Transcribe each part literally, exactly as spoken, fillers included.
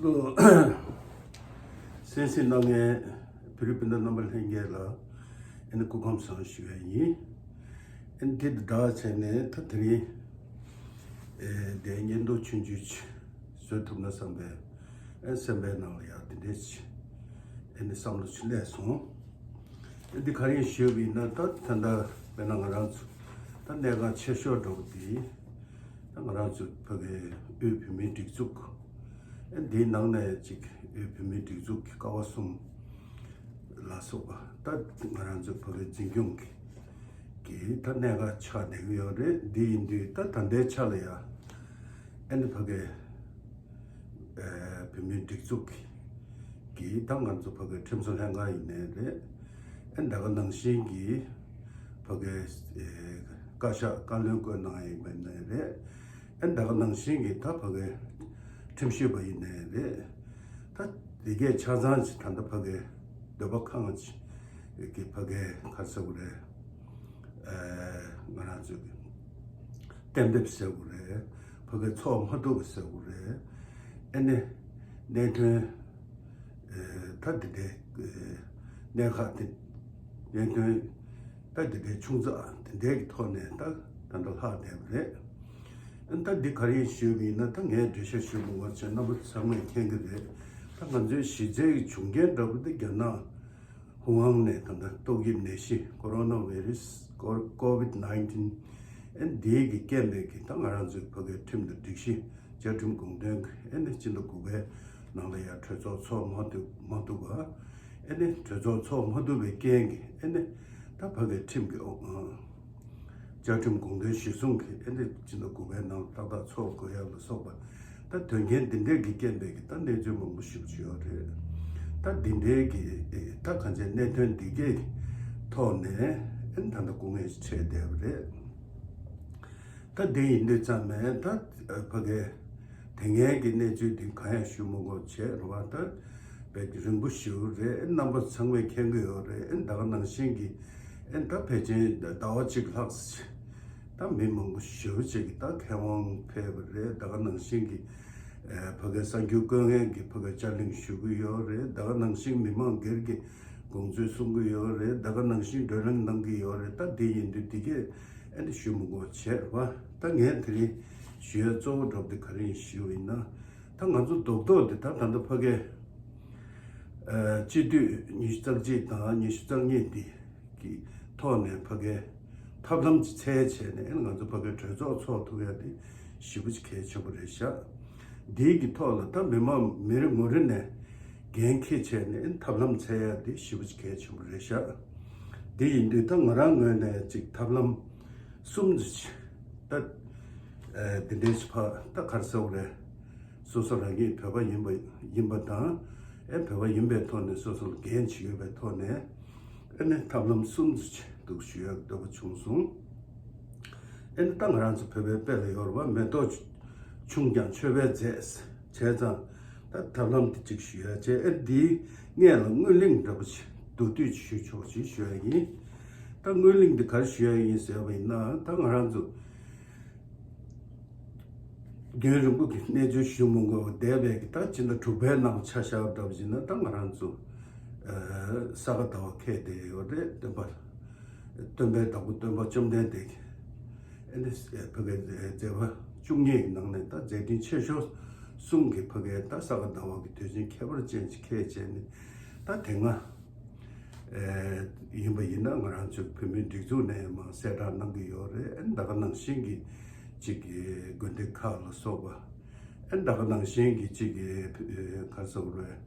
ལོ། གསན་གཟིགས་གནང་མཁན་བོད་རིགས་སྤུན་ཟླ་རྣམ་པ་ལྷན་རྒྱས་ལ་ཨ་ནི་སྐུ་ཁམས་བཟང་ཞུ་ཡ་ཡིན། ཨ་ནི་དེ་དང་སྦྲགས་བྱས་ནས་ད་དེ་རིང་ཨེ་དེ་བརྙན་ཐུང་ཆུང་ཆུང་ཅིག་བཟོ་ཐུབ་ན་བསམ་པའི་ཨ་སེམས་པའི་ནང་ལ་ཡང་དེ་འདྲས་ཅིག་ཨ་ནི་བསམ་བློ་ཅིག་སླེབས་སོང་། ཨ་འདི་ག་རེ་ཞུས་པ་ཡིན་ན། ད་ད་ལྟ་དཔེར་ན་ང་རང་ཚོ་ད་གནད་འགག་ཆེ་ཤོས་འདྲ་པོ་དེ། ད་ང་རང་ཚོ་ཕ་གིའི་དབུས་བོད་མིའི་སྒྲིག་འཛུགས། ཨ་འདིའི་ནང་ནས་ཅིག་དབུས་བོད་མིའི་སྒྲིག་འཛུགས་ཀྱི་ཀ་བ་གསུམ་ལ་སོགས་པ། ད་ང་རང་ཚོ་ཕ་གིའི་འཛིན་སྐྱོང་གི་གི་ད་གནད་འགག་ཆགས་བསྡད་ཀྱི་ཡོད་རེད། འདི་ཡིན་དུས་ད་ད་ལྟའི་ཆ་ལ་ཡ་ཨ་ནི་ཕ་གིའི་ཨ་བོད་མིའི་སྒྲིག་འཛུགས་ཀྱི་ད་ང་ཚོ་ཕ་གིའི་ཁྲིམས་བཟོ་ལྷན་ཁང་ཡིན་ནའི་རེད། ཨ་ད་ག་ནང་བཞིན་གྱི་ཕ་གིའི་ཨ་བཀའ་ཤག་བཀའ་བློན་བསྐོས་གནང་ཡིན་པ་ཡིན་ནའི་རེད། ཨ་ད་ག་ནང་བཞིན་གྱི་ད་ཕ་གིའི་ཁྲིམས་ཞིབ་པ་ཡིན་ནའི་རེད། ད་དེ་གས་ཆ་ཚང་ཅིག་ད་ལྟ་ཕ་གིའི་འདོད་པ་ཁེངས་ཅིག་གི་ཕ་གིའི་ག་རེ་ཟེར་དགོས་རེད། ཨ་ང་རང་ཚོའི་གཏན་འབེབས་ཟེར་དགོས་རེད། ཕ་གིའི་ཚོགས་མ་ཐུབ་པ་ཟེར་དགོས་རེད། ཨ་ནི་གནད་དོན་ཨ་ད་དེ་འདྲའི་ཨ་གནད་འགག་དེ་གནད་དོན་ད་དེ་འདྲའི་ཆུང་ཙག་དེ་འདྲའི་གི་ཐོག་ནས་ད་ད་ལྟ་ལྷག་བསྡད་པ་རེད། ཨ་ད་འདི་ག་རེ་ཞུས་པ་ཡིན་ན། ད་ངས་འགྲེལ་བཤད་ཞུ་མི་དགོས་བྱས་རྣམ་པ་ཚང་མས་མཁྱེན་གྱི་རེད། ད་ང་ཚོའི་གཞི་རྩའི་གི་འབྱུང་རྐྱེན་འདྲ་པོ་དེ་རྒྱ་ནག་ཧུང་ཨང་ནས་ད་ལྟ་ཏོག་དབྱིབས་ནད་གཞི་ཀོ་རོ་ན་བྷའི་རུ་སི་ཀོ་ཀོ་ཝིད་ནའིན་ཊིན་ཨ་འདིའི་གི་རྐྱེན་པས་གི་ད་ང་རང་ཚོའི་ཕ་གིའི་ཁྲིམས་དང་སྒྲིག་གཞི་བཅའ་ཁྲིམས་དགོངས་དོན་གི་ཨ་ནི་སྤྱི་ཟླ་དགུ་པའི་ནང་ལ་ཡང་གྲོས་ཚོགས་ཚོགས་མ་ཐུབ་མ་ཐུབ་པ། ཨ་ནི་གྲོས་ཚོགས་ཚོགས་མ་ཐུབ་པའི་རྐྱེན་གྱིས་ཨ་ནི་ད་ཕ་གིའི་ཁྲིམས་ཀྱི་ཨང་བཅའ་ཁྲིམས་དགོངས་དོན་གཞིར་བཟུང་གིས་ཨ་ནི་སྤྱི་ཟླ་དགུ་པའི་ནང་ཏག་ཏག་ཚོགས་དགོས་ཡ་ལ་སོགས་པ། ད་དོན་རྐྱེན་འདི་འདྲའི་གི་རྐྱེན་པས་གི་ད་གནས་ཚུལ་མང་པོ་ཞིག་བྱུང་ཡོད་རེད། ད་འདི་འདྲའི་གི་ད་གང་ཅི་གནད་དོན་འདི་གའི་ཐོག་ནས་ཨ་ནི་ད་ལྟ་སྐུ་ངལ་འཕྲད་བསྡད་པ་རེད། ད་འདི་ཡིན་དུས་ཙམ་ནས་ད་ཕ་གིའི་དེ་སྔའི་གི་གནས་ཚུལ་འདི་གང་ཡང་ཞུ་མི་དགོས་བྱས་རེད་བ། ད་དཔེ་རིང་པོ་ཞིག་རེད། རྣམ་པ་ཚང་མས་མཁྱེན་གྱི་ཡོད་རེད། ཨ་ད་ག་ནང་བཞིན་གྱི་ཨ་ད་ཕལ་ཆེར་ཟླ་བ་གཅིག་ལྷག་ཙམ་ད་མི་མང་པོ་ཞེ་པོ་ཅིག་གི་ད་མཁས་དབང་ཕེབས་པ་རེད། ད་ག་ནང་བཞིན་གྱི་ཨ་ཕ་གིའི་གསར་འགྱུར་བཀོད་མཁན་གྱིས་ཕ་གིར་བཅར་གླེང་ཞུ་གི་ཡོད་རེད། ད་ག་ནང་བཞིན་མི་མང་སྒེར་གྱི་དགོངས་ཚུལ་གསུང་གི་ཡོད་རེད། ད་ག་ནང་བཞིན་བགྲོ་གླེང་གནང་གི་ཡོད་རེད། ད་འདི་ཡིན་དུས་འདི་གས་ཨ་ནི་ཞུ་མི་དགོས་བྱས་རེད་བ། ད་ངས་དེ་རིང་ཞུ་ཡ་གཙོ་བོ་འདྲ་པོ་དེ་ག་རེ་ཡིན་ཞུས་པ་ཡིན་ན། ད་ང་ཚོ་རྡོག་རྡོག་དེ་ད་ད་ལྟ་ཕ་གིའི་ཨ་སྤྱི་འཐུས་ཉི་ཤུ་རྩ་གཅིག་དང་ཉི་ཤུ་རྩ་གཉིས་འདི་གི་ཐོག་ནས་ཕ་གིའི་ཐབས་ལམ་ཅིག་འཚོལ་བྱས་ནས་ཨ་ནི་ང་ཚོ་ཕ་གིའི་གྲོས་ཚོགས་ཚོགས་ཐུབ་ཡ་དེ་ཞེ་པོ་ཅིག་གལ་ཆེན་པོ་རེད་ཤག་འདིའི་གི་ཐོག་ལ་ད་མི་མང་མི་རེ་ངོ་རེ་ནས་འགན་འཁྱེར་བྱས་ནས་ཨ་ནི་ཐབས་ལམ་འཚོལ་ཡ་དེ་ཞེ་པོ་ཅིག་གལ་ཆེན་པོ་རེད་ཤག་འདི་ཡིན་དུས་ད་ང་རང་ངོས་ནས་ཅིག་ཐབས་ལམ་གསུམ་ཅིག་ད་ཨ་འདི་འདྲའི་ཅིག་ཕ་ད་ག་རེ་ཟེར་དགོས་རེད། སོ་སོ་རང་ཉིད་བོད་པ་ཡིན་པ་ཡིན་པ་དང་། ཨེ་བོད་པ་ཡིན་པའི་ཐོག་ནས་སོ་སོ་ལ་འགན་ཅིག་ཡོད་པའི་ཐོག་ནས་ཨེ་ནི་ཐབས་ལམ་གསུམ་ཅིག་འདུག་ཞུ་ཡག་འདོད་པ་བྱུང་སོང་། ཨེ་ནི་ད་ང་རང་ཚོ་བོད་པའི་དཔེ་ལ་ཡོད་རེད་བ། མེ་ཏོག་ཆུང་ཀྱང་མཆོད་པའི་རྫས་བྱས་ཙང་། ད་ཐབས་ལམ་དེ་ཅིག་ཞུ་ཡག་བྱས། ཨེ་འདིའི་སྔོན་ལ་སྔོན་གླེང་འདྲ་པོ་ཅིག་མདོར་བསྡུས་ཅིག་ཞུ་ཆོག་ཅིག་ཞུ་ཡག་ཡིན། ད་སྔོན་གླེང་འདི་ག་རེ་ཞུ་ཡག་ཡིན་ཟེར་བ་ཡིན་ན། ད་ང་རང་ཚོ་རྒྱུན་རིང་པོ་གི་གནས་ཚུལ་ཞུ་མི་དགོས་པ་བསྡད་པའི་གི་ད་ཕྱི་ཟླ་དྲུག་པའི་ནང་ཆ་བཞག་འདྲ་པོ་ཞིག་ན། ད་ང་རང་ཚོ་ཨ་ས་ག་ཟླ་བ་འཁེལ་བསྡད་ཡོད་རེད། སྟོན་པ་སྟོན་པའི་བདག་པོ་སྟོན་པ་བཅོམ་ལྡན་འདས་ཀྱི་ཨ་ནི་ཕ་གིའི་མཛད་པ་བཅུ་གཉིས་ཀྱི་ནང་ནས་ད་མཛད་འཕྲིན་ཆེ་ཤོས་གསུམ་གྱི་ཕ་གིའི་ད་ས་ག་ཟླ་བ་གི་དུས་ཆེན་ཁྱད་པར་ཅན་ཅིག་འཁེལ་བྱས་ནས། ད་དེ་སྔ་ཨེ་ཡིན་པ་ཡིན་ན་ང་རང་ཚོའི་བོད་མིའི་སྒྲིག་འཛུགས་ནས་མར་གསལ་བསྒྲགས་གནང་གི་ཡོད་རེད། ཨེ་ད་ག་ནང་བཞིན་གྱི་ཅིག་གི་དགོན་སྡེ་ཁག་ལ་སོགས་པ། ཨེ་ད་ག་ནང་བཞིན་གྱི་ཅིག་གི་ཨེ་ག་རེ་ཟེར་དགོས་རེད།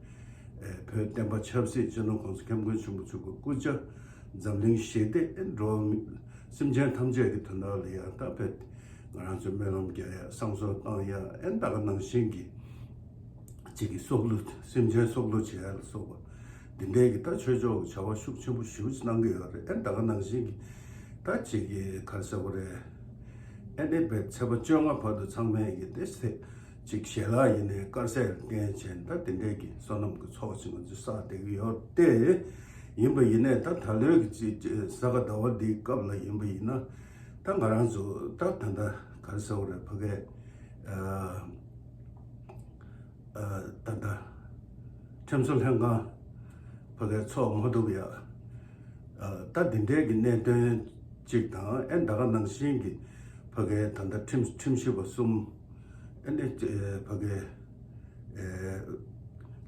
ཨེ་བོད་བསྟན་པ་ཆབ་སྲིད་སྤྱི་ནོར་༸གོང་ས་༸སྐྱབས་མགོན་ཆེན་པོ་མཆོག་གི་སྐུ་ཕྱྭ་འཛམ་གླིང་ཞི་བདེ། ཨེ་འགྲོ་བ་མི་སེམས་ཅན་ཐམས་ཅད་ཀྱི་དོན་དག་ལ་ཡང་ད་བོད་ང་རང་ཚོས་སྨོན་ལམ་རྒྱག་ཡ་བསང་གསོལ་བཏང་ཡ། ཨེ་ད་ག་ནང་བཞིན་གྱི་ཅིག་གི་སྲོག་བླུ་སེམས་ཅན་སྲོག་བླུ་བྱེད་ཡ་ལ་སོགས་པ་འདི་འདྲའི་གི་ད་ཆོས་ཕྱོགས་ཀྱི་བྱ་བ་ཤུགས་ཆེན་པོ་ཞེ་པོ་ཅིག་གནང་གི་ཡོད་རེད། ཨེ་ད་ག་ནང་བཞིན་གྱི་ད་ཅིག་གི་ག་རེ་ཟེར་དགོས་རེད། ཨེ་ནི་བོད་ཚེས་པ་བཅོ་ལྔ་བར་དུ་ཚང་མས་ཀྱི་དེ་ཚེ་ཅིག་ཞལ་ལག་ཡིན་ནའི་དཀར་ཟས་ལ་བརྟེན་བྱས་ད་དེ་འདྲའི་གི་བསོད་ནམས་ཀྱི་ཚོགས་ཅིག་ང་ཚོས་བསགས་བསྡད་ཀྱི་ཡོད་དེ། ཡིན་པ་ཡིན་ནའི་ད་ད་ལོའི་གི་ཅིག་ཅིག་ས་ག་ཟླ་བ་འདིའི་སྐབས་ལ་ཡིན་པ་ཡིན་ན། ད་ང་རང་ཚོ་ད་ད་ལྟ་ག་རེ་ཟེར་དགོས་རེད། ཕ་གིའི་ཨ་ ད་ལྟ་ཁྲིམས་བཟོ་ལྷན་ཁང་ཕ་གིར་ཚོགས་མ་ཐུབ་ཡ། ད་འདི་འདྲའི་གི་གནད་དོན་གཅིག་དང་། ཨེ་ད་ག་ནང་བཞིན་གྱི་ཕ་གིའི་ད་ལྟ་ཁྲིམས་ཁྲིམས་ཞིབ་པ་གསུམ། ཨེ་ནས་ཕ་གིའི་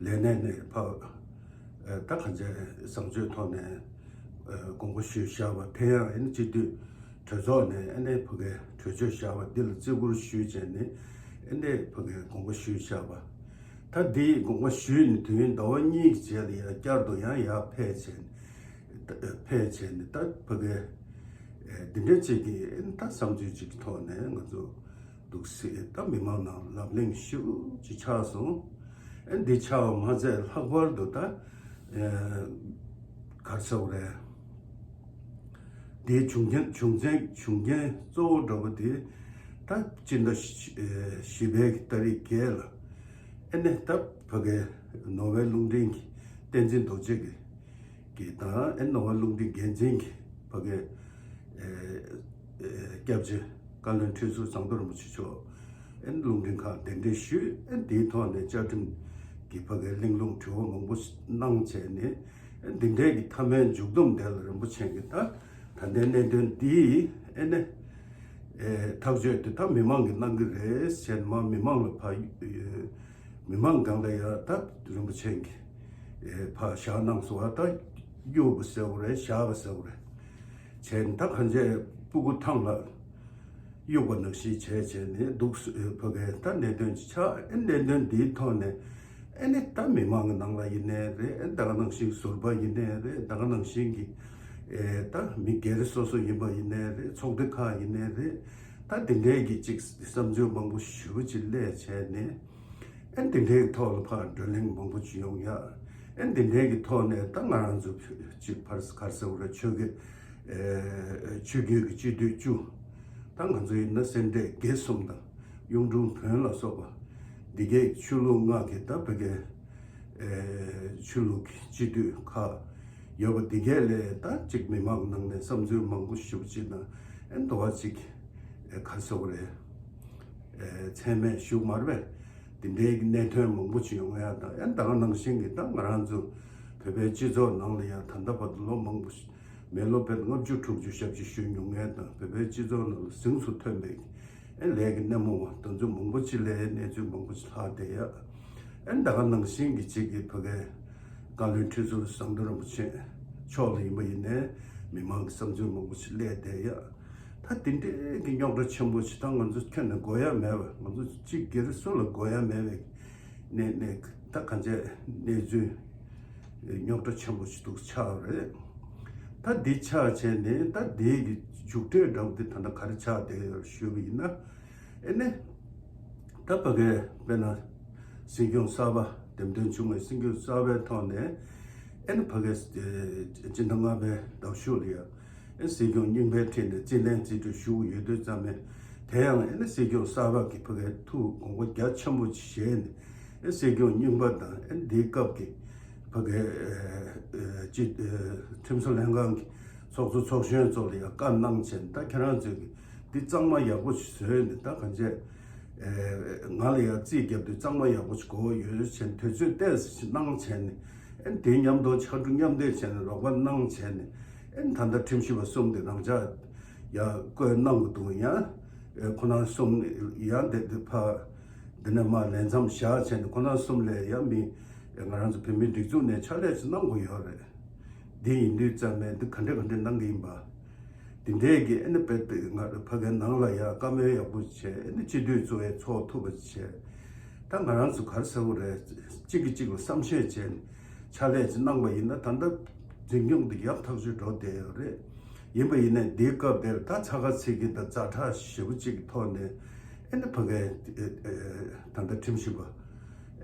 ལས་གནས་ནས་ཕ་ད་གང་ཅི་བཟང་སྤྱོད་ཐོག་ནས་དགོངས་པ་ཞུས་བཞག་པ་དེ་ཡང་ཨེ་ནས་སྤྱི་འཐུས་གྲོས་ཚོགས་ནས་ཨེ་ནས་ཕ་གིའི་གྲོས་ཆོད་བཞག་པ་འདི་ལ་བརྩི་བཀུར་ཞུས་བྱས་ནས་ཨེ་ནས་ཕ་གིའི་དགོངས་པ་ཞུས་བཞག་པ། ད་འདིའི་དགོངས་པ་ཞུས་ནས་དུས་ཡུན་ཟླ་བ་གཉིས་ཀྱི་རྗེས་ལ་ཡང་བསྐྱར་དུ་ཡང་ཡར་ཕེབས་བྱས་ནས་ཕེབས་བྱས་ནས་ད་ཕ་གིའི་འདི་འདྲ་ཅིག་གི་ད་བསམ་ཚུལ་ཅིག་གི་ཐོག་ནས་ང་ཚོ་འདུག་སེ་ད་མི་མང་ནང་ལབ་གླེང་ཞེ་པོ་ཅིག་ཆགས་སོང་། ཨེ་འདི་ཆགས་པ་མ་ཚད་ལྷག་པར་དུ་ད་ག་རེ་ཟེར་དགོས་རེད། འདིའི་བྱུང་རྐྱེན་བྱུང་རྐྱེན་བྱུང་རྐྱེན་གཙོ་བོ་འདྲ་པོ་དེ་ད་སྤྱི་ཟླ་བཞི་པའི་གི་ཏ་རིག་བརྒྱད་ལ་ཨེ་ནས་ད་ཕ་གིའི་ནོར་ཝེ་རླུང་འཕྲིན་གྱི་བསྟན་འཛིན་རྡོ་རྗེ་གི་གི་དང་ཨེ་ནོར་ཝེ་རླུང་འཕྲིན་འགན་འཛིན་གྱི་ཕ་གིའི་སྐྱབས་རྗེ་བཀའ་བློན་ཁྲི་ཟུར་ཟམ་གདོང་རིན་པོ་ཆེ་མཆོག་ཨེ་རླུང་འཕྲིན་ཁང་གདན་འདྲེན་ཞུས། ཨེ་འདིའི་ཐོག་ནས་བཅའ་ཁྲིམས་ཀྱི་ཕ་གིའི་གླེང་སློང་དྲི་བ་མང་པོ་གནང་བྱས་ནས་ཨེ་འདི་འདྲའི་གི་མཐའ་མའི་མཇུག་སྡོམ་དེ་ལ་རིན་པོ་ཆེ་གིས་ད་ད་ལྟའི་གནད་དོན་འདི་ཨེ་ནས་ཐག་གཅོད་དེ་ད་མི་མང་གིས་གནང་གི་རེད་ཟེར་མ་མི་མང་ལ་ཕ་མི་མང་སྒང་ལ་ཡ་ད་རིན་པོ་ཆེ་གིས་ཕར་བཞག་གནང་སོང་བ། ད་གཡུག་པ་ཟེར་དགོས་རེད། བཞག་པ་ཟེར་དགོས་རེད། བྱས་ནས་ད་གང་ཅི་སྤུ་གུ་ཐང་ལ་གཡུག་པ་ནང་བཞིན་བྱས་བྱས་ནས་འདུག་ཕ་གིའི་ད་གནད་དོན་ཅིག་ཆགས། ཨེ་གནད་དོན་འདིའི་ཐོག་ནས་ཨེ་ནས་ད་མི་མང་གི་ནང་ལ་ཡིན་ནའི་རེད། ཨེ་ད་ག་ནང་བཞིན་ཟུར་པ་ཡིན་ནའི་རེད། ད་ག་ནང་བཞིན་གྱི་ཨེ་ད་མི་སྒེར་སོ་སོ་ཡིན་པ་ཡིན་ནའི་རེད། ཚོགས་སྡེ་ཁག་ཡིན་ནའི་རེད། ད་དེ་འདྲའི་གི་ཅིག་བསམ་ཚུལ་མང་པོ་ཞེ་པོ་ཅིག་སླེབས་བྱས་ནས། ཨེ་འདི་འདྲའི་གི་ཐོག་ལ་ཕར་བགྲོ་གླེང་མང་པོ་ཅིག་ཡོང་ཡ། ཨེ་འདི་འདྲའི་གི་ཐོག་ནས་ད་ང་རང་ཚོ་ཅིག་ཕར་ག་རེ་ཟེར་དགོས་རེད། ཆོས་ཀྱི་ཨེ་ཆོས་བརྒྱུད་ཀྱི་སྤྱི་འཐུས་བཅུ། ད་ང་ཚོ་ཡིན་ན་སེ་འབྲས་དགེ་གསུམ་དང་གཡུང་དྲུང་བོན་ལ་སོགས་པ་འདི་གའི་ཆོས་ལུགས་ལྔ་གི་ད་ཕ་གིའི་ཨེ་ཆོས་ལུགས་ཀྱི་སྤྱི་འཐུས་ཁག་ཡོད་པ་འདི་གའི་ལས་ད་ཅིག་མི་མང་ནང་ནས་བསམ་ཚུལ་མང་པོ་ཞེ་པོ་ཅིག་དང་ཨེ་འདུ་བ་ཅིག་ཨེ་ག་རེ་ཟེར་དགོས་རེད། ཨེ་མཚན་སྨད་ཞུ་མ་རེད་པས། དེ་འདྲའི་གནད་དོན་མང་པོ་ཅིག་ཡོང་ཡ་དང་། ཨེ་ད་ག་ནང་བཞིན་གྱི་ད་ང་རང་ཚོ་བོད་པའི་སྤྱི་ཚོགས་ནང་ལ་ཡང་ད་ལྟ་བར་དུ་ལོ་མང་པོ་ཞིག་མི་ལོ་བོད་ལྔ་བཅུ་དྲུག་ཅུ་ཞབས་ཕྱི་ཞུས་མྱོང་མཁན་དང་། བོད་པའི་སྤྱི་ཚོགས་ནང་ལ་གཟེངས་སུ་ཐོན་པའི་ཨེ་ལས་ཀྱི་སྣེ་མོ་བ་དེ་ཚོ་མང་པོ་ཅིག་ལ་གནས་ཚུལ་མང་པོ་ཞིག་ལྷག་བསྡད་ཡ། ཨེ་ད་ག་ནང་བཞིན་གྱི་ཅིག་གི་ཕ་གིའི་བཀའ་བློན་ཁྲི་ཟུར་ཟམ་གདོང་རིན་པོ་ཆེ་མཆོག་ལ་ཡིན་པ་ཡིན་ནའི་མི་མང་གི་བསམ་ཚུལ་མང་པོ་ཞིག་སླེབས་བསྡད་ཡ། ད་དེ་འདྲའི་གི་རྙོག་དྲ་ཆེན་པོ་ཞིག་ད་ང་ཚོ་ཁྱོན་ནས་དགོས་ཡ་མེད་པ། ང་ཚོ་གཅིག་སྒེར་སུ་ལ་དགོས་ཡ་མེད་པའི་གནས་གནས་ད་གང་ཅི་གནས་ཚུལ་རྙོག་དྲ་ཆེན་པོ་ཞིག་འདུག་ཆགས་རེད། ད་འདི་ཆགས་བྱས་ནས་ད་འདི་གི་མཇུག་འབྲས་འདྲ་བོ་འདི་ད་ལྟ་ག་རེ་ཆགས་བསྡད་ཡོད་ཞུས་པ་ཡིན་ན། ཨེ་ནས་ད་ཕ་གིའི་དཔེར་ན་སྲིད་སྐྱོང་གསར་པ་འདེམས་ཐོན་བྱུང་བའི་སྲིད་སྐྱོང་གསར་པའི་ཐོག་ནས་ཨེ་ནས་ཕ་གིའི་སྤྱི་ཟླ་ལྔ་པའི་ཟླ་མཇུག་ལ་ཡང་ཨེ་སྲིད་སྐྱོང་རྙིང་པའི་ཁྲིད་ནས་རྩིས་ལེན་རྩིས་སྤྲོད་ཞུ་གི་ཡོད་དུས་ཙམ་ནས། དེ་ཡང་ཨེ་ནས་སྲིད་སྐྱོང་གསར་པ་གིས་ཕ་གིའི་ཐུགས་དགོངས་པ་རྒྱ་ཆེན་པོ་ཅིག་བཞེས་ནས་ཨེ་སྲིད་སྐྱོང་རྙིང་པ་དང་ཨེ་འདིའི་སྐབས་ཀྱི་ཕ་གིའི་ཨེ་ཨེ་སྤྱི་ཨེ་ཁྲིམས་བཟོ་ལྷན་ཁང་གི་ཚོགས་གཙོ་ཚོགས་གཞོན་ཚོ་ལ་ཡང་བཀའ་གནང་བྱས་ནས། ད་ཁྱེད་རང་ཚོས་ཀྱི་འདི་གཙང་མ་ཡག་པོ་ཞིག་བཟོས་ནས། ད་གང་ཅི་ཨེ་ང་ལ་ཡང་རྩིས་རྒྱབ་དུས་གཙང་མ་ཡག་པོ་ཞིག་དགོས་ཡོད་བྱས་ནས་དུས་ཚོད་ཏོག་ཙམ་ཞིག་གནང་བྱས་ནས། ཨེ་དེ་མཉམ་དུ་ཕྱར་གྲུ་མཉམ་འདེགས་བྱས་ནས་རོགས་པ་གནང་བྱས་ནས། ཨེ་ད་ལྟ་ཁྲིམས་ཞིབ་པ་གསུམ་དེ་རང་འཇགས་ཡང་བསྐོས་གནང་གི་འདུག་ཡང་ཨེ་ཁོ་རང་གསུམ་ཡང་དེ་དེ་ཕ་འདི་ནས་མར་ལས་མཚམས་བཞག་བྱས་ནས་ཁོ་རང་གསུམ་ལ་ཡང་མི་ང་རང་ཚོ་བོད་མིའི་སྒྲིག་འཛུགས་ནས་ཕྱག་ལས་ཅིག་གནང་དགོས་ཡོད་རེད། འདི་ཡིན་དུས་ཙམ་ནས་འདི་ག་འདྲ་ག་འདྲ་གནང་གི་ཡིན་པ། འདི་འདྲས་ཀྱི་ཨེ་ནི་དཔེ་དེ་ང་ཕ་གིའི་ནང་ལ་ཡང་བཀའ་མོལ་ཡག་པོ་བྱས། ཨེ་ནི་སྤྱི་འཐུས་ཚོ་ཡང་ཚོགས་ཐུབ་པ་བྱས། ད་ང་རང་ཚོ་ག་རེ་ཟེར་དགོས་རེད། གཅིག་གིས་གཅིག་ལ་བསམ་ཤེས་བྱས་ནས་ཕྱག་ལས་ཅིག་གནང་པ་ཡིན་ན། ད་ལྟ་འཛིན་སྐྱོང་འདི་ཡག་ཐག་ཆོད་འགྲོ་བསྡད་ཡོད་རེད། ཡིན་པ་ཡིན་ནའི་འདིའི་སྐབས་དེར་ད་ཚ་ཁ་ཚིག་གི་ད་ཛ་དྲག་ཞེ་པོ་གཅིག་གི་ཐོག་ནས་ཨེ་ནི་ཕ་གིའི་ད་ལྟ་ཁྲིམས་ཞིབ་པ་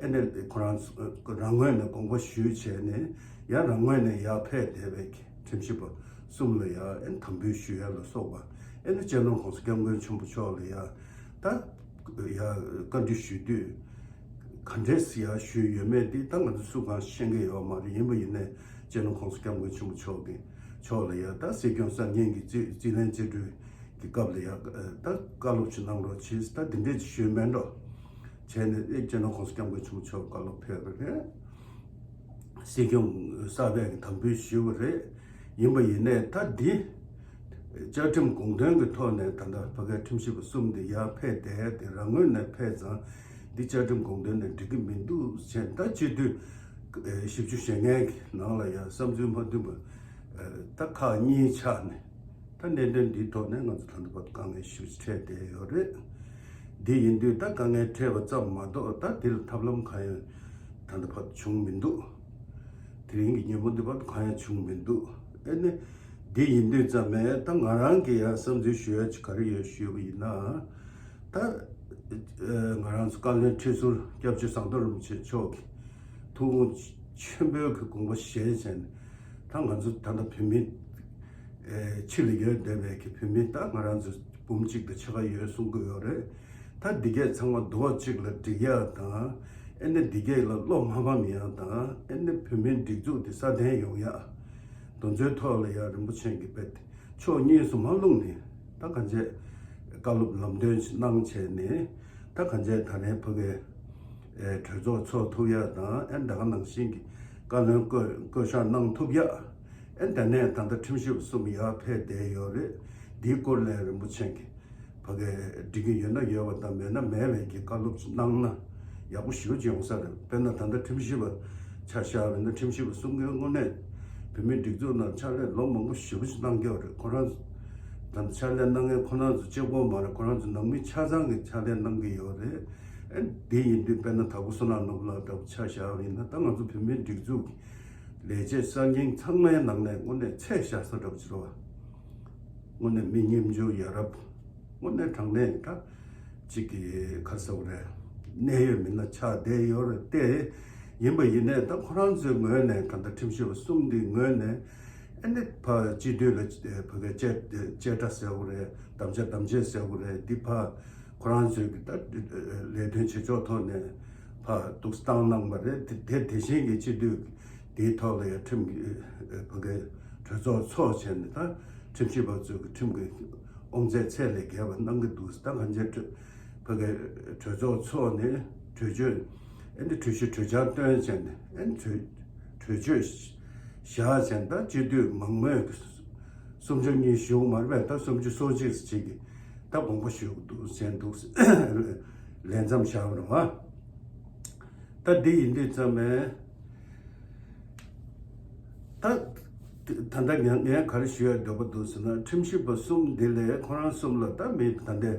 ཨེ་ནི་ཁོ་རང་རང་ངོས་ནས་དགོངས་པ་ཞུས་བྱས་ནས། ཡང་རང་ངོས་ནས་ཡར་ཕེབས་བསྡད་པའི་ཁྲིམས་ཞིབ་པ་གསུམ་ལ་ཡང་ཨེ་ནི་དམ་འབུལ་ཞུ་ཡ་ལ་སོགས་པ། ཨེ་ནི་སྤྱི་ནོར་༸གོང་ས་༸སྐྱབས་མགོན་ཆེན་པོ་མཆོག་ལ་ཡང་ད་ཡང་བཀའ་འདྲི་ཞུ་དུས་ག་འདྲས་ཡང་ཞུས་ཡོད་མེད་དེ་ད་ང་ཚོ་སུ་གང་ཤེས་ཀྱི་ཡོད་མ་རེད། ཡིན་པ་ཡིན་ནའི་སྤྱི་ནོར་༸གོང་ས་༸སྐྱབས་མགོན་ཆེན་པོ་མཆོག་གི་མཆོག་ལ་ཡང་ད་སྲིད་སྐྱོང་གསར་རྙིང་གི་རྩིས་རྩིས་ལེན་རྩིས་སྤྲོད་ཀྱི་སྐབས་ལ་ཡང་ད་བཀའ་སློབ་ཅིག་གནང་རོགས་གྱིས། ད་དེ་འདྲས་ཅིག་ཞུས་མེད་འགྲོ། བྱས་ནས་ཨེ་སྤྱི་ནོར་༸གོང་ས་༸སྐྱབས་མགོན་ཆེན་པོ་མཆོག་བཀའ་སློབ་ཕེབས་པ་རེད། སྲིད་སྐྱོང་གསར་པས་དམ་འབུལ་ཞུས་པ་རེད། ཡིན་པ་ཡིན་ནའི་ད་འདི་བཅའ་ཁྲིམས་དགོངས་དོན་གྱི་ཐོག་ནས་ད་ལྟ་ཕ་གའི་ཁྲིམས་ཞིབ་པ་གསུམ་འདི་ཡར་ཕེབས་བསྡད་དེ་རང་ངོས་ནས་ཕེབས་ཙང་འདི་བཅའ་ཁྲིམས་དགོངས་དོན་ནས་འགྲིག་གི་མི་འདུག་ཟེར། ད་སྤྱི་འཐུས་བཞི་བཅུ་ཞེ་ལྔའི་ནང་ལ་ཡང་བསམ་ཚུལ་མ་མཐུན་པ་ད་ཁག་གཉིས་ཆགས་ནས། ད་གནད་དོན་འདིའི་ཐོག་ནས་ང་ཚོ་ད་ལྟ་བར་དཀའ་ངལ་ཞེ་པོ་ཅིག་འཕྲད་བསྡད་ཡོད་རེད། འདི་ཡིན་དུས་ད་དཀའ་ངལ་འཕྲད་པ་ཙམ་མ་གཏོགས་ད་འདི་ལ་ཐབས་ལམ་གང་ཡང་ད་ལྟ་བར་བྱུང་མི་འདུག་དེ་རིང་གི་ཉིན་མོ་འདི་བར་དུ་གང་ཡང་བྱུང་མི་འདུག་ཨེ་ནི་འདི་ཡིན་དུས་ཙམ་ནས་ད་ང་རང་གི་ཡང་བསམ་ཚུལ་ཞུ་ཡ་ཅིག་ག་རེ་ཡོད་ཞུས་པ་ཡིན་ན། ད་ང་རང་ཚོ་བཀའ་བློན་ཁྲི་ཟུར་སྐྱབས་རྗེ་ཟམ་གདོང་རིན་པོ་ཆེ་མཆོག་གིས་ཐུགས་དགོངས་ཆེན་པོའི་གི་དགོངས་པ་བཞེས་བྱས་ནས་ད་ང་ཚོ་ད་ལྟ་བོད་མི་ཕྱི་ལ་ཡོད་བསྡད་པའི་གི་བོད་མི་ད་ང་རང་ཚོ་འབུམ་གཅིག་དང་ཕྱེད་ཀ་ཡོད་གསུང་གི་ཡོད་རེད། ད་འདི་གས་ཚང་མ་རྡོག་གཅིག་ལ་སྒྲིལ་ཡག་དང་ཨེ་ནི་འདི་གས་ལ་བློ་མ་ཕམ་ཡག་དང་ཨེ་ནི་བོད་མིའི་སྒྲིག་འཛུགས་འདི་སྲ་བརྟན་ཡོང་ཡག་དེ་ཚོའི་ཐོག་ལ་ཡང་རིན་པོ་ཆེ་གིས་དཔེ་ཕྱོགས་གཉིས་སུ་མ་ལྷུང་ནས་ད་གང་བྱས་བཀའ་སློབ་ལམ་སྟོན་གནང་བྱས་ནས་ད་གང་བྱས་ད་རེས་ཕ་གའི་གྲོས་ཚོགས་ཚོགས་ཐུབ་ཡག་དང་ཨེ་ད་ག་ནང་བཞིན་གྱི་བཀའ་བློན་བསྐོ་བསྐོ་གཞག་གནང་ཐུབ་ཡག་ཨེ་ད་ནས་ད་ལྟ་ཁྲིམས་ཞིབ་པ་གསུམ་ཡར་ཕེབས་བསྡད་ཡོད་རེད། འདིའི་སྐོར་ལ་རིན་པོ་ཆེ་གིས་ཕ་གའི་འགྲིག་གི་ཡོད་ན་ཡོད་པ་དང་མེད་ན་མེད་པའི་གི་བཀའ་སློབ་གནང་ན་ཡག་པོ་ཞེ་པོ་ཅིག་ཡོང་ས་རེད། དཔེར་ན་ད་ལྟ་ཁྲིམས་ཞིབ་པ་ཆ་བཞག་པ་ཡིན་ན་ཁྲིམས་ཞིབ་པ་གསུམ་གའི་དངོས་གནས་བོད་མིའི་སྒྲིག་འཛུགས་ནང་ཕྱག་ལས་ལོ་མང་པོ་ཞེ་པོ་ཅིག་གནང་ཀྱི་ཡོད་རེད། ཁོ་རང་ད་ལྟ་ཕྱག་ལས་གནང་མཁན་ཁོ་རང་ཚོ་གཅིག་པོ་མ་རེད། ཁོ་རང་ཚོ་ནང་མི་ཆ་ཚང་གིས་ཕྱག་ལས་གནང་གི་ཡོད་རེད། ཨེ་འདི་ཡིན་དུས་དཔེར་ན་དྭགས་པོ་བསོད་ནམས་ནོར་བུ་ལགས་འདྲ་པོ་ཆ་བཞག་པ་ཡིན་ན་ད་ང་ཚོ་བོད་མིའི་སྒྲིག་འཛུགས་ཀྱི་ལས་བྱེད་གསར་རྙིང་ཚང་མའི་ནང་ནས་དངོས་གནས་ཚད་བཞག་ས་འདྲ་པོ་ཅིག་རེད་བ། དངོས་གནས་མི་སྙོམ་འཇུག་ཡ་རབས་དངོས་གནས་དྲང་གནས་ད་ཅིག་གི་ག་རེ་ཟེར་དགོས་རེད། གནད་ཡོད་མི་སྣ་ཆགས་བསྡད་ཡོད་རེད་དེ། ཡིན་པ་ཡིན་ནའི་ད་ཁོ་རང་ཚོའི་ངོས་ནས་ད་ལྟ་ཁྲིམས་ཞིབ་པ་གསུམ་འདིའི་ངོས་ནས་ཨ་ནི་ཕ་སྤྱི་འཐུས་ལ་ཕ་གི་བཅད་བཅད་ཁྲ་ཟེར་དགོས་རེད། དམ་བཅའ་དམ་བཅས་ཟེར་དགོས་རེད། འདི་ཕ་ཁོ་རང་ཚོའི་གི་ད་ལས་དོན་བྱེད་ཕྱོགས་ཐོག་ནས་ཕ་འདུག་སེ་བཏང་གནང་བ་རེད། དེ་དེ་དེ་བཞིན་གྱི་སྤྱི་འཐུས་དེའི་ཐོག་ལ་ཡང་ཁྲིམས་ཀྱི་ཕ་གི་གྲོས་ཚོགས་ཚོགས་བྱས་ནས་ད་ཁྲིམས་ཞིབ་པ་ཚོས་ཀྱི་ཁྲིམས་ཀྱི་དབང་ཚད་ཚད་ལས་བརྒལ་བ་གནང་གི་འདུག་ད་གང་ཅི་ཕ་གི་གྲོས་ཚོགས་ཚོགས་ནས་གྲོས་ཆོད་ཨ་ནི་གྲོས་གཞི་གྲོས་འཆར་བཏོན་བྱས་ནས་ཨ་ནི་གྲོས་གྲོས་ཆོད་བཞག་བྱས་ད་སྤྱི་འཐུས་མང་མོས་ཀྱི་སུམ་ཅུ་གཉིས་བཞུགས་མ་རེད་པས། ད་སུམ་ཅུ་སོ་གཅིག་ཅིག་གིས་ད་དགོངས་པ་ཞུ་གི་འདུག་ཟེར་འདུག་ལས་མཚམས་བཞག་པ་རེད་བ། ད་འདི་ཡིན་དུས་ཙམ་པས་ད་ད་ལྟ་ངས་ངས་ག་རེ་ཞུ་ཡ་འདོད་པ་འདུག་ཟེར་ན་ཁྲིམས་ཞིབ་པ་གསུམ་འདི་ལས་ཁོ་རང་གསུམ་ལ་ད་མི་ད་ལྟའི་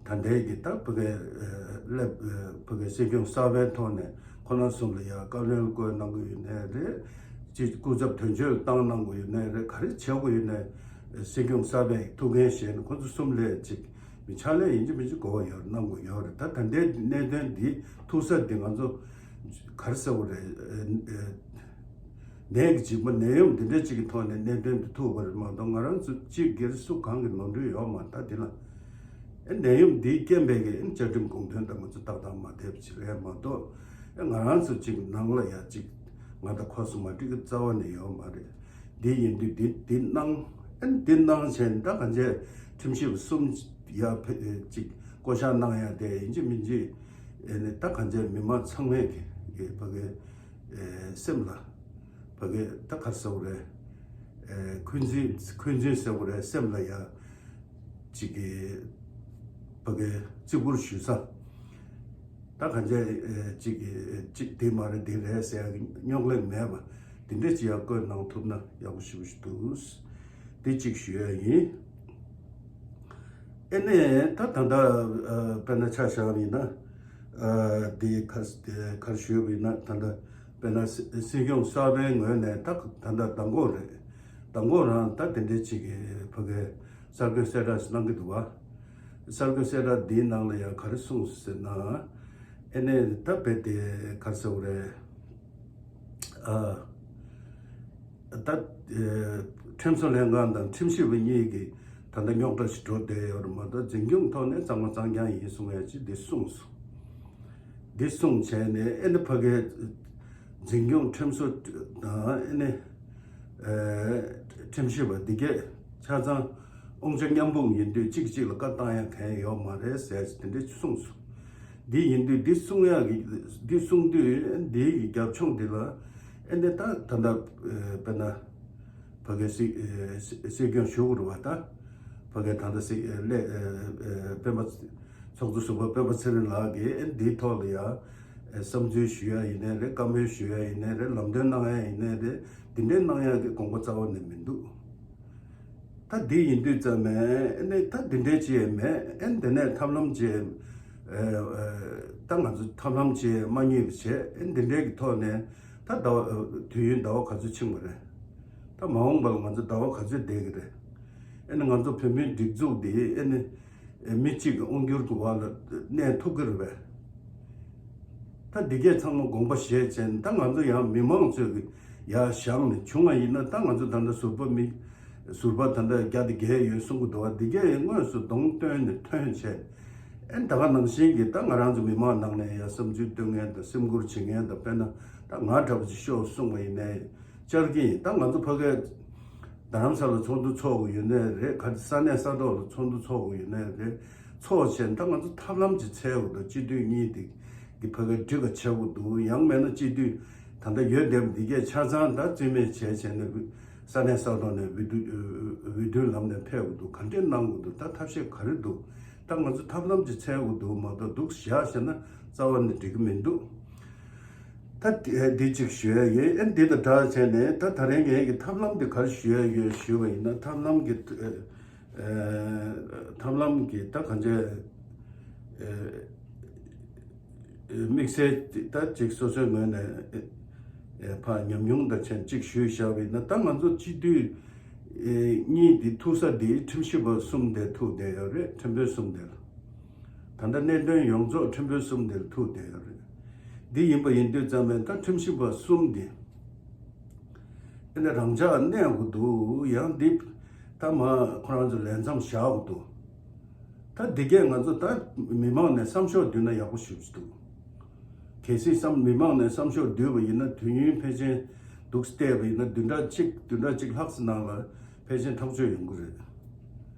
ད་ལྟའི་གི་ད་ཕ་གི་སླེབས་ཕ་གི་སྲིད་སྐྱོང་གསར་པའི་ཐོག་ནས་ཁོ་རང་གསུམ་ལ་ཡ་བཀའ་བློན་བསྐོས་གནང་གི་ཡོད་ནའི་རེད། ཅིག་སྐུ་ཚབ་དོན་གཅོད་བཏང་གནང་དགོས་ཡོད་ནའི་རེད། ག་རེ་བྱེད་དགོས་ཡོད་ནའི་སྲིད་སྐྱོང་གསར་པས་ཐུགས་འགན་བཞེས་ནས་ཁོ་ཚོ་གསུམ་ལས་ཅིག་མི་ཕྱག་ལས་ཡིན་གཅིག་མིན་གཅིག་གོ་བ་ཡོད་གནང་དགོས་ཡོད་རེད། ད་ད་ལྟའི་གནད་དོན་འདི་ཐུག་ས་འདི་ང་ཚོ་ག་རེ་ཟེར་དགོས་རེད། ནད་ཀྱི་འཇིགས་པ་ནད་ཡམས་འདི་འདྲ་ཅིག་གི་ཐོག་ནས་གནད་དོན་འདི་ཐུག་པ་རེད་མ་གཏོགས་ང་རང་ཚོ་སྤྱི་སྒེར་སུ་གང་གི་ནོར་འཁྲུལ་ཡོད་མ་རེད། ད་འདི་ལ་ཨེ་ནད་ཡམས་འདིའི་རྐྱེན་པས་ཀྱི་ཨེ་བཅའ་ཁྲིམས་དགོངས་དོན་དང་ང་ཚོ་ཏག་ཏག་མ་བསྡད་པ་ཅིག་རེད་མ་གཏོགས་ཨེ་ང་རང་ཚོ་ཅིག་ནང་ལ་ཡ་ཅིག་ང་དང་ཁོ་སུ་མ་འགྲིག་གི་རྩ་བ་ནས་ཡོད་མ་རེད། འདི་ཡིན་དུས་འདི་འདི་གནང་ཨེ་འདི་གནང་བྱས་ད་གང་བྱས་ཁྲིམས་ཞིབ་གསུམ་ཡ་ཕེ་ཅིག་བསྐོ་བཞག་གནང་ཡ་དེ་ཡིན་གཅིག་མིན་གཅིག་ཨེ་ནས་ད་གང་བྱས་མི་མང་ཚང་མས་ཀྱི་ཕ་གི་སེམས་ལ་ཕ་གི་ད་ག་རེ་ཟེར་དགོས་རེད། ཨེ་འཁོན་འཛིན་འཁོན་འཛིན་ཟེར་དགོས་རེད། སེམས་ལ་ཡ་ཅིག་གི་ཕ་གི་བརྩི་བཀུར་ཞུ་ས་ད་གང་བྱས་ཨེ་ཅིག་གི་ཅིག་དེ་མ་རེད་དེ་རེད་ཟེར་ཡ་གི་རྙོག་གླེང་མེད་པ་དེ་འདྲས་ཅིག་ཡ་བཀོད་གནང་ཐུབ་ན་ཡག་པོ་ཞེ་པོ་ཞིག་འདུག་དེ་གཅིག་ཞུ་ཡ་ཡིན། ཨེ་ནས་ད་ད་ལྟ་ཨ་དཔེར་ན་ཆ་བཞག་པ་ཡིན་ན་ཨ་དེ་ག་དེ་ག་རེ་ཞུས་པ་ཡིན་ན་ད་ལྟ་དཔེར་ན་སྲིད་སྲིད་སྐྱོང་གསར་པའི་ངོས་ནས་ད་ད་ལྟ་མདང་དགོང་རེད། མདང་དགོང་རང་ད་དེ་འདྲའི་ཅིག་གི་ཕ་གི་གསར་འགོད་གསལ་བསྒྲགས་གནང་གི་འདུག་བ། གསར་འགོད་གསལ་བསྒྲགས་འདིའི་ནང་ལ་ཡང་ག་རེ་གསུངས་ཟེར་ན། ཨེ་ནས་ད་རྦད་དེ་ག་རེ་ཟེར་དགོས་རེད། ཨ། ད་ཨེ་ཁྲིམས་བཟོ་ལྷན་ཁང་དང་ཁྲིམས་ཞིབ་པ་གཉིས་ཀྱིས་ད་ལྟ་རྙོག་དྲ་ཞིག་འགྲོ་བསྡད་ཡོད་རེད་མ་གཏོགས་འཛིན་སྐྱོང་ཐོག་ནས་གཙང་མ་གཙང་རྐྱང་ཡིན་གསུང་ཡ་ཅིག་འདི་གསུངས་སོང་། འདི་གསུངས་བྱས་ནས་ཨེ་ནི་ཕ་གིའི་འཛིན་སྐྱོང་ཁྲིམས་བཟོ་དང་ཨེ་ནི་ཨེ་ཁྲིམས་ཞིབ་པ་འདི་གས་ཆ་ཚང་དབང་ཆ་མཉམ་སྤུངས་ཡིན་དུས་གཅིག་གཅིག་ལ་བཀའ་བཏང་ཡ་གང་ཡང་ཡོད་མ་རེད་ཟེར་དེ་འདྲ་གསུངས་སོང་། འདི་ཡིན་དུས་འདི་གསུང་ཡག་གི་འདི་གསུང་དུས་འདི་ཡི་རྒྱབ་ལྗོངས་འདི་ལ་ཨེ་འདི་ད་ད་ལྟ་དཔེར་ན་ཕ་གི་སྲིད་སྲིད་སྐྱོང་ཞུ་དགོས་རེད་བ། ད་ཕ་གི་ད་ལྟ་སྲིད་ལས་སྤེན་པ་ཚོགས་གཙོ་ཟུར་པ་སྤེན་པ་ཚེ་རིང་ལགས་ཀྱིས་ཨེ་འདིའི་ཐོག་ལ་ཡ་བསམ་ཚུལ་ཞུ་ཡ་ཡིན་ནའི་རེད། བཀའ་མོལ་ཞུ་ཡ་ཡིན་ནའི་རེད། ལམ་སྟོན་གནང་ཡ་ཡིན་ནའི་རེད། འདི་འདྲའི་གནང་ཡ་གི་དགོངས་པ་རྩ་བ་ནས་མི་འདུག་ད་འདི་ཡིན་དུས་ཙམ་ནས་ཨེ་ནས་ད་འདི་འདྲའི་ཅི་ཡང་མེད། ཨེ་འདི་ནས་ཐབས་ལམ་ཅི་ད་ང་ཚོ་ཐབས་ལམ་ཅི་མ་རྙེད་པ་བྱས། ཨེ་འདི་འདྲའི་གི་ཐོག་ནས་ད་ཟླ་བ་དུས་ཡུན་ཟླ་བ་ག་ཚོད་ཕྱིན་པ་རེད། ད་མ་འོངས་པ་ལ་ང་ཚོ་ཟླ་བ་ག་ཚོད་བསྡད་ཀྱི་རེད། ཨེ་ནས་ང་ཚོ་བོད་མིའི་སྒྲིག་འཛུགས་འདི་ཨེ་ནས་མི་གཅིག་གི་དབང་སྒྱུར་གྱི་འོག་ལ་གནས་ཐུབ་ཀྱི་རེད་པས། ད་འདི་གས་ཚང་མ་དགོངས་པ་བཞེས་བྱས་ནས་ད་ང་ཚོ་ཡང་མི་མང་ཚོས་ཀྱི་ཡར་བཞེངས་ནས་བྱུང་བ་ཡིན་ན། ད་ང་ཚོ་ད་ལྟ་ཟུར་པ་མི་ཟུར་པ་ད་ལྟ་བརྒྱ་དང་བརྒྱད་ཡོད་གསུང་གི་འདུག་བ། འདི་གས་དངོས་སུ་གདོང་སྟོན་ནས་ཐོན་བྱས། ཨེ་ད་ག་ནང་བཞིན་གྱི་ད་ང་རང་ཚོ་མི་མང་ནང་ནས་ཡར་བསམ་ཚུལ་འདོན་མཁན་དང་སེམས་ཁུར་བྱེད་མཁན་དང་། དཔེར་ན་ད་ང་འདྲ་པོ་ཅིག་ཤོག་གསུང་བ་ཡིན་ནའི་བཅར་གྱི་ཡིན། ད་ང་ཚོ་ཕ་གིར་རྡ་རམ་ས་ལ་ཚོགས་འདུ་ཚོགས་དགོས་ཡོད་ནའི་རེད། ག་ས་གནས་ས་ཐོག་ལ་ཚོགས་འདུ་ཚོགས་དགོས་ཡོད་ནའི་རེད། ཚོགས་བྱས་ད་ང་ཚོ་ཐབས་ལམ་ཅིག་འཚོལ་དགོས་འདུག་སྤྱི་འཐུས་གཉིས་དེ་གི་ཕ་གིར་འགྲིག་ག་བྱེད་དགོས་འདུག་ཡང་མིན་ན་སྤྱི་འཐུས་ད་ལྟ་ཡོད་བསྡད་པ་འདི་གས་ཆ་ཚང་ད་རྩིས་མེད་བྱས་བྱས་ནས་ས་གནས་ས་ཐོག་ནས་འོས་བསྡུ་འོས་བསྡུའི་ལམ་ནས་ཕེབས་དགོས་འདུག་ག་འདྲས་གནང་དགོས་འདུག་ད་ཐབས་ཤེས་ག་རེ་འདུག་ད་ང་ཚོ་ཐབས་ལམ་ཅིག་འཚོལ་དགོས་འདུག་མ་གཏོགས་འདུག་བཞག་བྱས་ན་རྩ་བ་ནས་འགྲིག་གི་མི་འདུག་ད་དེ་འདི་གཅིག་ཞུ་ཡ་ཡོད། ཨེ་འདི་དང་སྦྲགས་བྱས་ནས་ད་ད་རེས་ངས་ཀྱི་ཐབས་ལམ་འདི་ག་རེ་ཞུ་ཡ་ཡོད་ཞུ་བ་ཡིན་ན། ཐབས་ལམ་གྱི་ཨ་ཐབས་ལམ་གྱི་ད་གང་ཅི་ཨ་དམིགས་བསལ་ད་ཅིག་སོ་སོའི་ངོས་ནས་ཨ་ཕར་ཉམས་མྱོང་དང་བྱས་གཅིག་ཞུས་བཞག་པ་ཡིན་ན། ད་ང་ཚོ་སྤྱི་འཐུས་ཨ་གཉིས་འདི་ཐུག་ས་འདི་ཁྲིམས་ཞིབ་པ་གསུམ་དེ་ཐུག་བསྡད་ཡོད་རེད། ཁྲིམས་དཔོན་གསུམ་དེ་ལ། ད་ལྟ་གནད་དོན་ཡོངས་རྫོགས་ཁྲིམས་དཔོན་གསུམ་དེར་ཐུག་བསྡད་ཡོད་རེད། འདི་ཡིན་པ་ཡིན་དུས་ཙམ་པས་ད་ཁྲིམས་ཞིབ་པ་གསུམ་འདི་ཨེ་ནས་རང་འཇགས་གནས་དགོས་འདུག་ཡང་འདི་ད་མ་ཁོ་རང་ཚོ་ལས་མཚམས་བཞག་དགོས་འདུག་ད་འདི་གས་ང་ཚོ་ད་མི་མང་ནས་བསམ་ཤོག་བསྡུས་ན་ཡག་པོ་ཞེ་པོ་ཅིག་འདུག་གལ་སྲིད་བསམ་མི་མང་ནས་བསམ་ཤོག་བསྡུས་པ་ཡིན་ན་དུས་ཡུན་ཕལ་ཆེར་འདུག་བལྟས་པ་ཡིན་ན་བདུན་ཕྲག་གཅིག་བདུན་ཕྲག་གཅིག་ལྷག་ཙམ་ནང་ལ་ཕལ་ཆེར་ཐག་གཅོད་ཡོང་གི་རེད།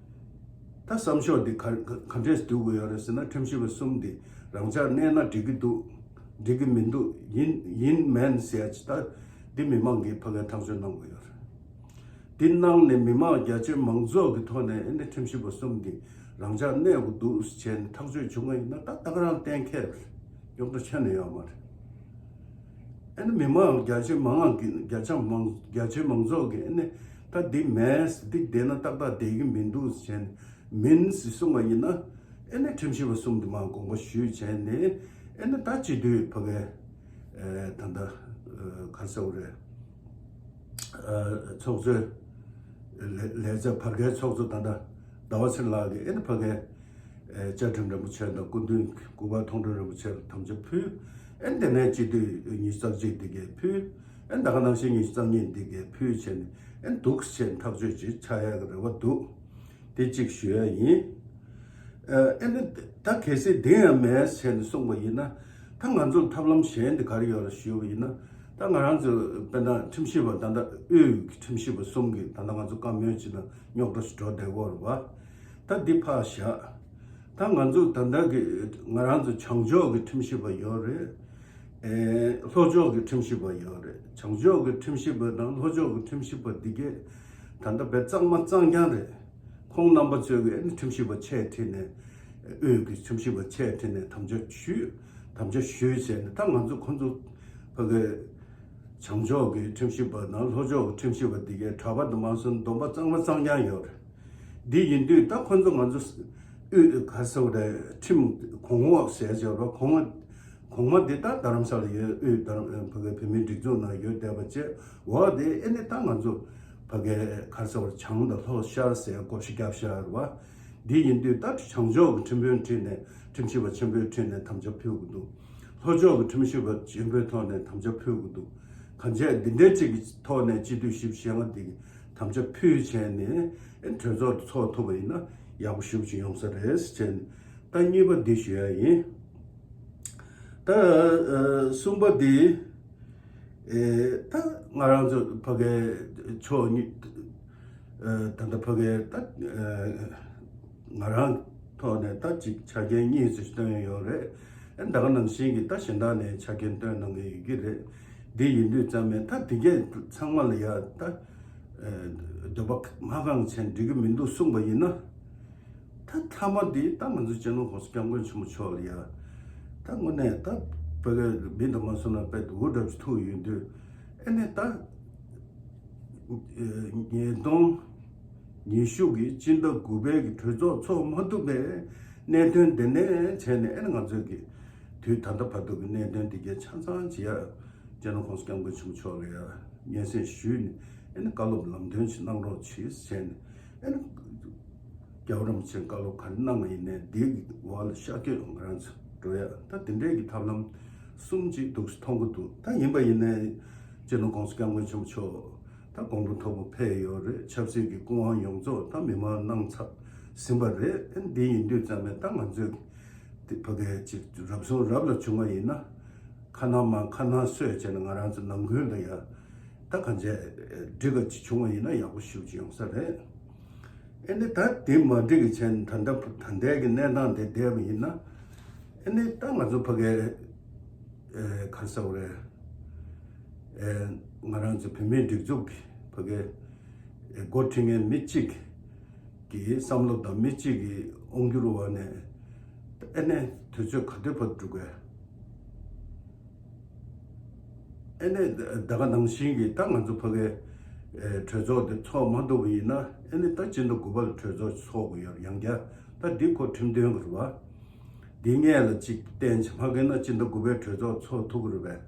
ད་བསམ་ཤོག་འདི་ག་ག་ག་འདྲས་བསྡུ་དགོས་ཡོད་རེད་ཟེར་ན། ཁྲིམས་ཞིབ་པ་གསུམ་འདི་རང་འཇགས་གནས་ན་འགྲིག་གི་འདུག་འགྲིག་གི་མི་འདུག་ཡིན་ཡིན་མིན་ཟེར་ཡ་ཅིག་ད་འདི་མི་མང་གིས་ཕ་གིར་ཐག་གཅོད་གནང་དགོས་ཡོད་རེད། འདི་གནང་ནས་མི་མང་རྒྱ་ཆེ་མང་ཚོགས་ཀྱི་ཐོག་ནས་ཨེ་འདི་ཁྲིམས་ཞིབ་པ་གསུམ་འདི་རང་འཇགས་གནས་དགོས་འདུག་ཟེར་ནས་ཐག་གཅོད་བྱུང་བ་ཡིན་ན། ད་ད་ག་རང་གཏན་འཁེལ་རེད། རྙོག་དྲ་ཁྱོན་ནས་ཡོད་མ་རེད། ཨེ་ནི་མི་མང་རྒྱ་ཆེ་མང་ང་གི་རྒྱ་ཆེ་མང་རྒྱ་ཆེ་མང་ཚོགས་ཀྱིས་ཨེ་ནི་ད་འདི་མེད་འདི་བསྡད་ན་ཏག་ཏག་བསྡད་ཀྱི་མི་འདུག་ཟེར་ནས་མིན་ཟེར་གསུངས་པ་ཡིན་ན། ཨེ་ནི་ཁྲིམས་ཞིབ་པ་གསུམ་དུ་མ་དགོངས་པ་ཞུས་བྱས་ནས་ཨེ་ནི་ད་སྤྱི་འཐུས་ཕ་གིའི་ད་ལྟ་ག་རེ་ཟེར་དགོས་རེད། ཚོགས་གཙོའི་ལས་ལས་བྱེད་བར་བརྒལ་ཚོགས་གཙོ་ད་ལྟ་ཟླ་བ་ཚེ་རིང་ལགས་ཀྱིས་ཨེ་ནི་ཕ་གིའི་བཅའ་ཁྲིམས་རིན་པོ་ཆེ་དང་སྐུ་མདུན་སྐུ་པར་མཐོང་གྲོལ་རིན་པོ་ཆེ་ལ་དམ་བཅའ་ཕུལ། ཨེ་ནི་དེ་ནས་སྤྱི་འཐུས་ཉི་ཤུ་རྩ་གཅིག་འདི་གས་ཕུལ། ཨེ་ནི་ད་ག་ནང་བཞིན་ཉི་ཤུ་རྩ་གཉིས་འདི་གས་ཕུལ་བྱས་ནས་ཨེ་ནི་འདུག་བྱས་ནས་ཐག་གཅོད་ཅིག་ཆགས་ཡག་གི་རེ་བ་འདུག་དེ་གཅིག་ཞུ་ཡ་ཡིན། ཨེ་ནི་ད་གལ་སྲིད་དེ་ཡང་མེད་ཟེར་ནས་གསུངས་པ་ཡིན་ན། ད་ང་ཚོར་ཐབས་ལམ་གཞན་དེ་ག་རེ་ཡོད་ལ་ཞུས་པ་ཡིན་ན། ད་ང་རང་ཚོ་དཔེར་ན་ཁྲིམས་ཞིབ་པ་ད་ལྟ་དབུས་ཀྱི་ཁྲིམས་ཞིབ་པ་གསུམ་གྱིས་ད་ལྟ་ང་ཚོ་བཀའ་མོལ་བྱས་ན་རྙོག་དྲ་ཞིག་འགྲོ་བསྡད་ཡོད་རེད་པ། ད་འདི་ཕར་བཞག་ད་ང་ཚོ་ད་ལྟ་གི་ང་རང་ཚོ་བྱང་ཕྱོགས་ཀྱི་ཁྲིམས་ཞིབ་པ་ཡོད་རེད། ཨེ་ལྷོ་ཕྱོགས་ཀྱི་ཁྲིམས་ཞིབ་པ་ཡོད་རེད། བྱང་ཕྱོགས་ཀྱི་ཁྲིམས་ཞིབ་པ་དང་ལྷོ་ཕྱོགས་ཀྱི་ཁྲིམས་ཞིབ་པ་འདི་གས་ད་ལྟ་དཔེ་གཙང་མ་གཙང་རྐྱང་རེད། ཁོང་རྣམ་པ་ཚོས་ཀྱི་ཨེ་ནི་ཁྲིམས་ཞིབ་པ་ཆེད་ཁྲིད་ནས་དབུས་ཀྱི་ཁྲིམས་ཞིབ་པ་ཆེད་ཁྲིད་ནས་དམ་བཅའ་ཞུས། དམ་བཅའ་ཞུས་བྱས་ནས་ད་ང་ཚོ་ཁོང་ཚོ་ཕ་གི་བྱང་ཕྱོགས་ཀྱི་ཁྲིམས་ཞིབ་པ་དང་ལྷོ་ཕྱོགས་ཀྱི་ཁྲིམས་ཞིབ་པ་འདི་གས་གྲྭ་པ་དུ་མ་སོང་སྡོམ་པ་གཙང་མ་གཙང་རྐྱང་ཡོད་རེད། འདི་ཡིན་དུས་ད་ཁོང་ཚོ་ང་ཚོ་དབུས་ག་རེ་ཟེར་དགོས་རེད། ཁྲིམས་གོང་འོག་ཟེར་བྱས་པ་གོང་མ་གོང་མ་འདི་ད་རྡ་རམ་ས་ལ་ཡོད། དབུས་རྡ་རམ་ཕ་གི་བོད་མིའི་སྒྲིག་འཛུགས་ནང་ཡོད་བསྡད་པ་བྱས། འོག་དེ་ཨེ་ནི་ད་ང་ཚོ་ཕ་གི་ག་རེ་ཟེར་དགོས་རེད། བྱང་དང་ལྷོ་ཤར་ཟེར་བགོ་བཤའ་བརྒྱབ་བཞག་ཡོད་རེད་པ། འདི་ཡིན་དུས་ད་བྱང་ཕྱོགས་ཀྱི་ཁྲིམས་དཔོན་ཁྲིད་ནས་ཁྲིམས་ཞིབ་པ་ཆེན་པོའི་ཁྲིད་ནས་དམ་བཅའ་ཕུལ་དགོས་འདུག་ལྷོ་ཕྱོགས་ཀྱི་ཁྲིམས་ཞིབ་པ་ཆེན་པོའི་ཐོག་ནས་དམ་བཅའ་ཕུལ་དགོས་འདུག་གང་བྱས་འདི་འདྲའི་ཅིག་གི་ཐོག་ནས་སྤྱི་འཐུས་བཞི་བཅུ་ཞེ་ལྔ་འདི་གི་དམ་བཅའ་ཕུལ་བྱས་ནས་ཨེ་གྲོས་ཚོགས་དེ་ཚོགས་ཐུབ་པ་ཡིན་ན་ཡག་པོ་ཞེ་པོ་ཅིག་ཡོང་ས་རེད་ཟེར་བྱས་ནས། ད་གཉིས་པ་འདི་ཞུ་ཡ་ཡིན། ད་ཨ་གསུམ་པ་འདི་ཨེ་ད་ང་རང་ཚོ་ཕ་གིའི་ཕྱོགས་གཉིས། ཨ་ད་ལྟ་ཕ་གིའི་ད་ཨ་ང་རང་ཐོག་ནས་ད་ཅིག་ཆ་རྐྱེན་གཉིས་ཙམ་བཏོན་ཡོད་རེད། ཨེ་ད་ག་ནང་བཞིན་གྱི་ད་གཞན་དག་ནས་ཆ་རྐྱེན་སྟོན་གནང་གི་ཡོད་ཀྱི་རེད། འདི་ཡིན་དུས་ཙམ་ནས་ད་འདི་གས་ཚང་མ་ལ་ཡ་ད་འདོད་པ་མ་ཁེངས་བྱས་འགྲིག་གི་མི་འདུག་གསུངས་པ་ཡིན་ན། ད་མཐའ་མ་འདི་ད་ང་ཚོ་སྤྱི་ནོར་༸གོང་ས་༸སྐྱབས་མགོན་ཆེན་པོ་མཆོག་ལ་ཡ། ད་དངོས་གནས་ད་བོད་སྐད་མི་འདི་མ་སོང་ན་དཔེ་འུ་འདྲ་ཅིག་ཐུག་ཡོད་དུས། ཨེ་ནས་ད་ཉིས་སྟོང་ཉི་ཤུ་གི་སྤྱི་ཟླ་དགུ་པའི་གི་གྲོས་ཚོགས་ཚོགས་མ་ཐུབ་པའི་གནད་དོན་དེ་ནས་བྱས་ནས། ཨེ་ནས་ང་ཚོས་ཀྱི་དུས་ད་ལྟ་བར་དུ་གི་གནད་དོན་དེ་གའི་ཆ་ཚང་བྱེད་ཡ། སྤྱི་ནོར་༸གོང་ས་༸སྐྱབས་མགོན་ཆེན་པོ་མཆོག་ལ་ཡ་སྙན་སེང་ཞུས་ནས། ཨེ་ནས་བཀའ་སློབ་ལམ་སྟོན་ཞིག་གནང་རོགས་གྱིས་བྱས་ནས། ཨེ་ནས་རྒྱལ་བ་རིན་པོ་ཆེ་བཀའ་སློབ་ག་རེ་གནང་བ་ཡིན་ནའི་འདིའི་འོག་ལ་ཤར་བསྐྱོད་ང་རང་ཚོ་འགྲོ་ཡ། ད་དེ་འདྲའི་གི་ཐབས་ལམ་གསུམ་ཅིག་འདུག་སེ་མཐོང་གི་འདུག་ད་ཡིན་པ་ཡིན་ནའི་སྤྱི་ནོར་༸གོང་ས་༸སྐྱབས་མགོན་ཆེན་པོ་མཆོག་ད་དགོངས་པ་མཐོ་པོ་ཕེབས་ཡོད་རེད། ཆབ་སྲིད་ཀྱི་སྐུ་དབང་ཡོངས་རྫོགས་ད་མི་མང་གནང་ཚར་ཟིན་པ་རེད། ཨེ་འདི་ཡིན་དུས་ཙམ་ནས་ད་ང་ཚོས་དེ་ཕ་གའི་ཅིག་རབ་བྱུང་རབ་ལ་བྱུང་བ་ཡིན་ན། ཁ་ནང་མ་ཁ་ནང་སོས་བྱས་ནས་ང་རང་ཚོ་ནང་ཁུལ་ལ་ཡ་ད་གང་བྱས་འགྲིག་ག་ཅིག་བྱུང་བ་ཡིན་ན་ཡག་པོ་ཞེ་པོ་ཅིག་ཡོང་ས་རེད། ཨེ་ནི་ད་དེ་མ་འགྲིག་གི་བྱས་ནས་ད་ལྟ་ད་ལྟའི་གི་གནས་སྟངས་དེ་བསྡད་པ་ཡིན་ན། ཨེ་ནི་ད་ང་ཚོ་ཕ་གའི་ཨེ་ག་རེ་ཟེར་དགོས་རེད། ཨེ་ང་རང་ཚོ་བོད་མིའི་སྒྲིག་འཛུགས་ཀྱི་ཕ་གའི་ཨེ་འགོ་ཁྲིད་མཁན་མི་གཅིག་གི་བསམ་བློ་དང་མི་གཅིག་གི་དབང་སྒྱུར་འོག་ནས། ཨེ་ནས་དུས་ཚོད་ག་དུས་བར་འགྲོ་དགོས། ཨེ་ནས་ད་ག་ནང་བཞིན་གྱི་ད་ང་ཚོ་ཕ་གའི་ཨེ་གྲོས་ཚོགས་དེ་ཚོགས་མ་ཐུབ་པ་ཡིན་ན། ཨེ་ནས་ད་སྤྱི་ཟླ་དགུ་པ་ལ་གྲོས་ཚོགས་ཚོགས་དགོས་ཡོད། ཡང་བསྐྱར་ད་འདི་ཁོ་ཁྲིམས་མཐུན་གྱི་རེད་བ། འདི་སྔས་ལ་གཅིག་བསྟན་ཅིག་མ་གི་ན་སྤྱི་ཟླ་དགུ་པའི་གྲོས་ཚོགས་ཚོགས་ཐུབ་ཀྱི་རེད་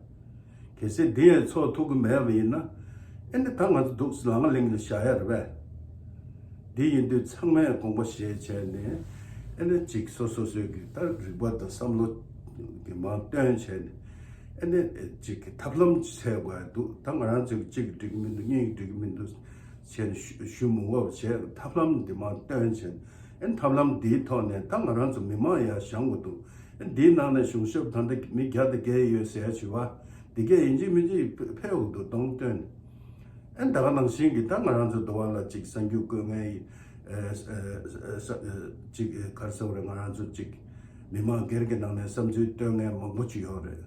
པས། གལ་སྲིད་འདི་ཡང་ཚོགས་ཐུབ་ཀྱི་མེད་པ་ཡིན་ན། ཨེ་ནི་ད་ང་ཚོ་འདུག་སེ་ལང་ལིང་ལ་བཞག་ཡ་རེད་པས། འདི་ཡིན་དུས་ཚང་མས་དགོངས་པ་བཞེས་བྱས་ནས། ཨེ་ནི་གཅིག་སོ་སོ་སོའི་གི་ད་རིག་པ་དང་བསམ་བློ་གི་མར་བཏོན་བྱས་ནས། ཨེ་ནི་གཅིག་གི་ཐབས་ལམ་འཚོལ་དགོས་འདུག་ད་ང་རང་ཚོའི་གཅིག་འགྲིག་གི་མི་འདུག་གཉིས་འགྲིག་གི་མི་འདུག་བྱས་ནས་ཞུ་ཞུ་མི་དགོས་པ་བྱས། ཐབས་ལམ་འདི་མར་བཏོན་བྱས་ནས། ཨེ་ནི་ཐབས་ལམ་འདིའི་ཐོག་ནས་ད་ང་རང་ཚོ་མི་མང་ཡར་བཞེངས་དགོས་འདུག་ཨེ་འདིའི་ནང་ནས་གཞུང་ཞབས་ད་ལྟ་མི་བརྒྱ་དང་བརྒྱད་ཡོད་ཟེར་ཡ་བྱས་པ། འདི་གས་ཡིན་གཅིག་མིན་གཅིག་ཕེབས་དགོས་འདུག་གདོང་སྟོན། ཨེ་ད་ག་ནང་བཞིན་གྱི་ད་ང་རང་ཚོ་འདི་བ་ལ་ཅིག་གསར་འགྱུར་བཀོད་མཁན་ཡིན། ཨེ་ཨེ་ཨེ་ཨེ་ཅིག་ག་རེ་ཟེར་དགོས་རེད། ང་རང་ཚོ་ཅིག་མི་མང་སྒེར་གྱི་ནང་ནས་བསམ་ཚུལ་བཏོན་མཁན་མང་པོ་ཅིག་ཡོད་རེད།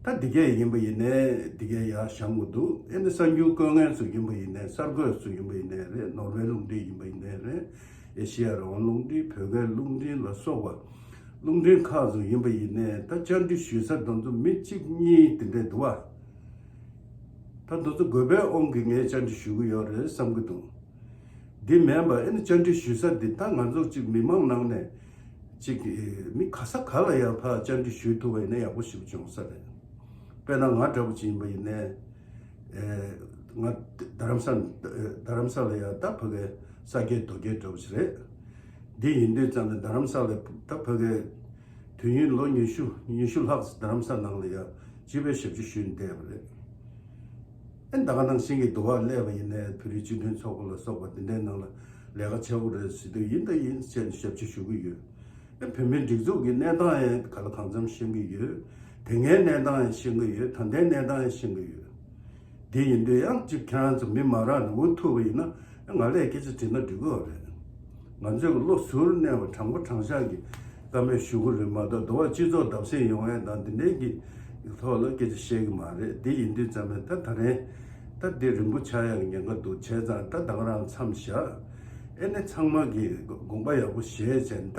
ད་འདི་གས་ཡིན་པ་ཡིན་ནའི་འདི་གས་ཡར་བཞེངས་དགོས་འདུག་ཨེ་ནི་གསར་འགྱུར་བཀོད་མཁན་ཚོ་ཡིན་པ་ཡིན་ནའི། གསར་འགོད་ཚོ་ཡིན་པ་ཡིན་ནའི་རེད། ནོར་ཝེ་རླུང་འཕྲིན་ཡིན་པ་ཡིན་ནའི་རེད། ཨེ་ཤེ་ཡ་རང་དབང་རླུང་འཕྲིན། བོད་སྐད་རླུང་འཕྲིན་ལ་སོགས་པ་རླུང་འཕྲིན་ཁག་ཚོ་ཡིན་པ་ཡིན་ནའི། ད་བཅར་འདྲི་ཞུ་ས་དེ་ཚོ་མི་གཅིག་གཉིས་དེ་འདྲས་འདུག་བ། ད་དེ་ཚོ་དགོས་པའི་དབང་གིས་ངས་བཅར་འདྲི་ཞུ་གི་ཡོད་རེད་བསམ་གི་འདུག་འདི་མིན་པ་ཨེ་ནི་བཅར་འདྲི་ཞུ་ས་འདི་ད་ང་ཚོ་གཅིག་མི་མང་ནང་ནས་གཅིག་མི་ག་ས་ག་ལ་ཡང་ཕར་བཅར་འདྲི་ཞུ་ཐུབ་པ་ཡིན་ན་ཡག་པོ་ཞེ་པོ་བྱུང་ས་རེད། དཔེར་ན་ང་འདྲ་པོ་ཅིག་ཡིན་པ་ཡིན་ནའི། ཨེ་ང་རྡ་རམ་ས་རྡ་རམ་ས་ལ་ཡ་ད་ཕ་གའི་ས་སྐྱེས་རྡོ་སྐྱེས་འདྲ་པོ་ཞིག་རེད། འདི་ཡིན་དུས་ཙམ་ནས་རྡ་རམ་ས་ལ་ད་ཕ་གའི་དུས་ཡུན་ལོ་ཉི་ཤུ་ཉི་ཤུ་ལྷག་རྡ་རམ་ས་ནང་ལ་ཡ་སྤྱི་པའི་ཞབས་ཕྱི་ཞུས་ནས་བསྡད་པ་རེད། ཨེ་ད་ག་ནང་བཞིན་གྱི་འདུ་བ་སླེབས་པ་ཡིན་ནའི་བོད་རིགས་སྤྱི་མཐུན་ཚོགས་པ་ལ་སོགས་པ་འདི་འདྲའི་ནང་ལ་ལས་ཀ་བྱེད་དགོས་རེད་ཟེར་དུས། ཡིན་ད་ཡིན་ཟེར་ནས་ཞབས་ཕྱི་ཞུ་གི་ཡོད། ཨེ་བོད་མིའི་སྒྲིག་འཛུགས་ཀྱི་གནས་སྟངས་ཡང་ག་ལ་གང་འཚམ་ཤེས་ཀྱི་ཡོད། དེ་སྔའི་གནས་སྟངས་ཡང་ཤེས་ཀྱི་ཡོད། ད་ལྟའི་གནས་སྟངས་ཡང་ཤེས་ཀྱི་ཡོད། དེ་ཡིན་དུས་ཡང་གཅིག་ཁྱེད་རང་ཚོ་མི་མང་རང་ནས་འུ་ཐུག་པ་ཡིན་ན། ང་ལ་སྐད་ཆ་དྲིས་ན་འགྲིག་གི་རེད། ང་ཚོས་བློ་ཟུར་གནས་པ་དྲང་པོ་དྲང་བཞག་གི་བཀའ་མོལ་ཞུ་གི་རེད་མ་གཏོགས། འདི་བ་སྤྱི་ཚོགས་བརྡབ་གསིག་ཡོང་ཡས་དང་འདི་འདྲའི་གི་ཐོག་ལ་སྐད་ཆ་བཤད་གི་མ་རེད། དེ་ཡིན་དུས་ཙམ་ནས་ད་ད་རེས་ད་འདི་རིང་པོ་ཆགས་ཡག་གི་ཉེན་ཁ་འདུག་བྱས་ཙང་ད་ད་ག་རང་མཚམས་བཞག་ཨེ་ནས་ཚང་མ་གི་དགོངས་པ་ཡག་པོ་བཞེས་བྱས། ད་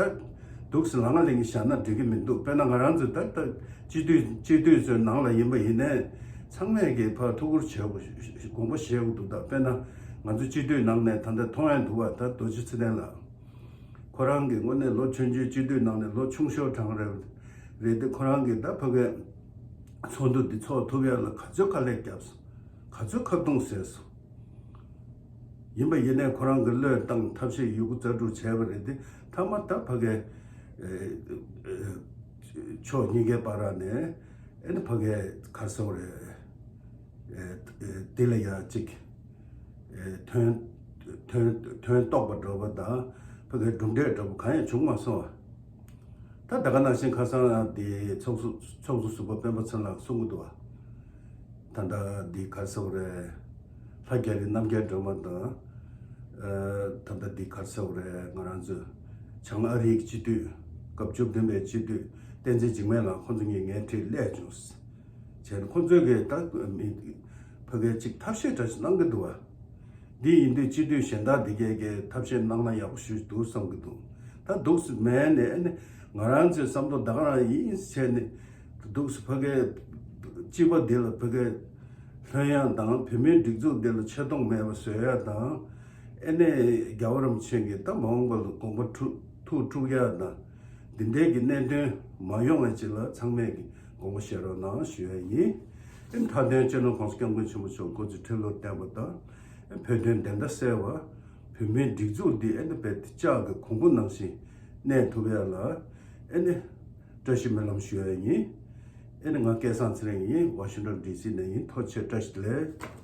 འདུག་སེ་ལང་ལིང་བཞག་ན་འགྲིག་གི་མི་འདུག་དཔེར་ན་ང་རང་ཚོ་ད་ད་སྤྱི་འཐུས་སྤྱི་འཐུས་ཚོའི་ནང་ལ་ཡིན་པ་ཡིན་ནའི། ཚང་མས་ཀྱི་ཕར་ཐུགས་ཁུར་བྱེད་དགོས། དགོངས་པ་བཞེས་དགོས་འདུག་ད་དཔེར་ན་ང་ཚོ་སྤྱི་འཐུས་ནང་ནས་ད་ལྟ་མཐོང་ཡ་འདུག་བ། ད་རྡོ་རྗེ་ཚེ་བརྟན་ལགས། ཁོ་རང་གི་དངོས་གནས་ལོ་ཆུང་ཆུང་། སྤྱི་འཐུས་ནང་ནས་ལོ་ཆུང་ཤོས་གྲས་རེད། རེད་དེ་ཁོ་རང་གིས་ད་ཕ་གའི་ཚོགས་འདུ་འདི་ཚོགས་ཐུབ་ཡ་ལ་ག་ཚོད་དཀའ་ལས་བརྒྱབ་སོང་། ག་ཚོད་ཁ་རྡུང་བཟས་སོང་། ཡིན་པ་ཡིན་ནའི་ཁོ་རང་གིས་བློས་བཏང་ཐབས་ཤེས་ཡོད་རྒུ་རྩལ་སྤྲུགས་བྱས་པ་རེད་དེ། མཐའ་མ་ད་ཕ་གའི་ཨེ་ཨེ་ཕྱོགས་གཉིས་ཀའི་བར་ནས་ཨེ་ནི་ཕ་གའི་ག་རེ་ཟེར་དགོས་རེད། ཨེ་ཨེ་དེ་ལ་ཡ་གཅིག་ཨེ་དོན་དོན་དོན་རྟོགས་པ་འདྲ་བ་དང་། ཕ་གའི་གྲུབ་འབྲས་འདྲ་བ་གང་ཡང་བྱུང་མ་སོང་བ། ད་ད་ག་ནང་བཞིན་ཁ་སང་དེ་ཚོགས་གཙོ་ཚོགས་གཙོ་ཟུར་པ་སྤེན་པ་ཚེ་རིང་ལགས་གསུང་གི་འདུག་བ། ད་ལྟ་འདི་ག་རེ་ཟེར་དགོས་རེད། ལྷ་རྒྱ་རི་རྣམ་རྒྱལ་སྒྲོལ་མ་དང་། ཨ་ད་ལྟ་འདི་ག་རེ་ཟེར་དགོས་རེད། ང་རང་ཚོ་བྱང་ཨ་རིའི་སྤྱི་འཐུས་སྐབས་བཅུ་བདུན་པའི་སྤྱི་འཐུས་ བསྟན་འཛིན་འཇིགས་མེད་ལགས་ཁོང་ཚོ་གཉིས་ངའི་འཁྲིས་སླེབས་བྱུང་། བྱས་ནས་ཁོང་ཚོས་གི་ད་མི་ཕ་གིར་ཅིག་ཐབས་ཤེས་འདྲ་ཞིག་གནང་གི་འདུག་བ། འདི་ཡིན་དུས་སྤྱི་འཐུས་གཞན་དག་འདི་གས་ཀྱི་ཐབས་ཤེས་གནང་ན་ཡག་པོ་ཞིག་འདུག་བསམ་གི་འདུག་ད་འདུག་སེ་མེད་ནས་ཨ་ནི་ང་རང་ཚོའི་བསམ་བློ་ད་ག་རང་ཡིན་བྱས་ནས་འདུག་སེ་ཕ་གིའི་སྤྱི་པ་འདི་ལ་ཕ་གིའི་ལྷོད་ཡངས་དང་བོད་མིའི་སྒྲིག་འཛུགས་འདི་ལ་ཆེ་མཐོང་མེད་པ་བཟོ་ཡ་དང་། ཨ་ནི་རྒྱལ་བ་རིན་པོ་ཆེ་གིས་ད་མ་འོངས་པ་ལ་དགོངས་པ་ཐུགས་ཐུགས་དཀྲུག་ཡ་དང་། འདི་འདྲའི་གི་གནད་དོན་མ་ཡོང་བའི་ཆེད་ལ་ཚང་མས་ཀྱི་དགོངས་པ་བཞེས་རོགས་གནང་ཞུ་ཡ་ཡིན། ཨེ་མཐའ་དོན་སྤྱི་ནོར་༸གོང་ས་༸སྐྱབས་མགོན་ཆེན་པོ་མཆོག་སྐུ་ཚེ་ཁྲི་ལོ་བརྟན་པ་དང་། ཨེ་བོད་དོན་བདེན་མཐའ་གསལ་བ། བོད་མིའི་སྒྲིག་འཛུགས་འདི་ཨེ་ནི་རྦད་དེ་ལྕགས་ཀྱི་གོང་བུ་ནང་བཞིན་གནས་ཐུབ་ཡ་ལ་ཨེ་ནི་བཀྲ་ཤིས་སྨོན་ལམ་ཞུ་ཡ་ཡིན། ཨེ་ནི་ང་སྐལ་བཟང་ཚེ་རིང་ཡིན། ཝ་ཤིང་ཊོན་ཌི་སི་ནས་ཡིན། ཐུགས་རྗེ་ཆེ། བཀྲ་ཤིས་བདེ་ལེགས།